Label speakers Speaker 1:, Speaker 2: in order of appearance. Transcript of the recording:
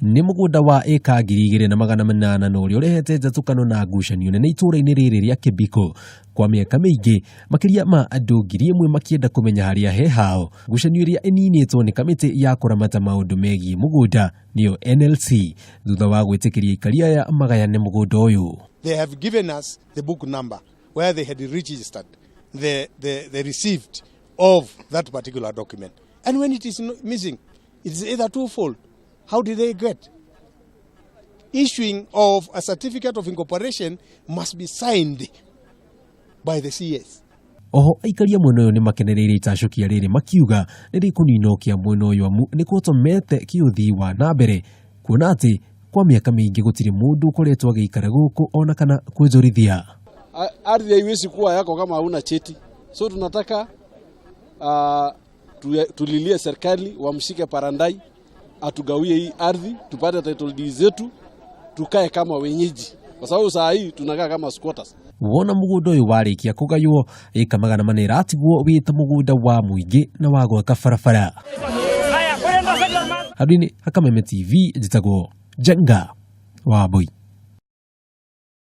Speaker 1: Nĩ mũgũnda wa ĩka 2800 na ũrĩa ũrehete njatũkano na ngucanio nene itũũra-inĩ rĩrĩ rĩa Kĩbiko kwa mĩaka mĩingĩ, makĩria ma andũ 1000 makĩenda kũmenya harĩa he hao. Ngucanio ĩrĩa ĩninĩtwo nĩ kamĩtĩ ya kũramata maũndũ megiĩ mũgũnda nĩyo NLC thutha wa gwĩtĩkĩria aikari aya magayane mũgũnda ũyũ.
Speaker 2: They have given us the book number where they had registered the receipt of that particular document. And when it is missing, it is either twofold. How did they get? Issuing of a certificate of incorporation must be signed by the CS.
Speaker 1: Oho aikari a mwena ũyũ nĩ makenereire itacũkia rĩrĩ makiuga nĩ rĩkũnina ũkĩa mwena ũyũ amu nĩ kũtũmĩte kĩũthii wa na mbere kuona atĩ kwa mĩaka mĩingĩ gũtirĩ mũndũ ũkoretwo agĩikara gũkũ ona kana kwĩnjũrithia.
Speaker 3: Ardhi haiwezi kuwa yako kama hauna cheti, so tunataka tulilie serikali wamshike Parandai atugawie hii ardhi tupate title deed zetu tukae kama wenyeji, kwa sababu saa hii tunakaa kama squatters.
Speaker 1: Wona mũgũnda ũyũ warĩkia kũgaywo ĩka 400 ĩratigwo wĩ ta mũgũnda wa mũingĩ na wa gwaka barabara. Handũ-inĩ ha Kameme TV, njĩtagwo Njenga wa Mbui.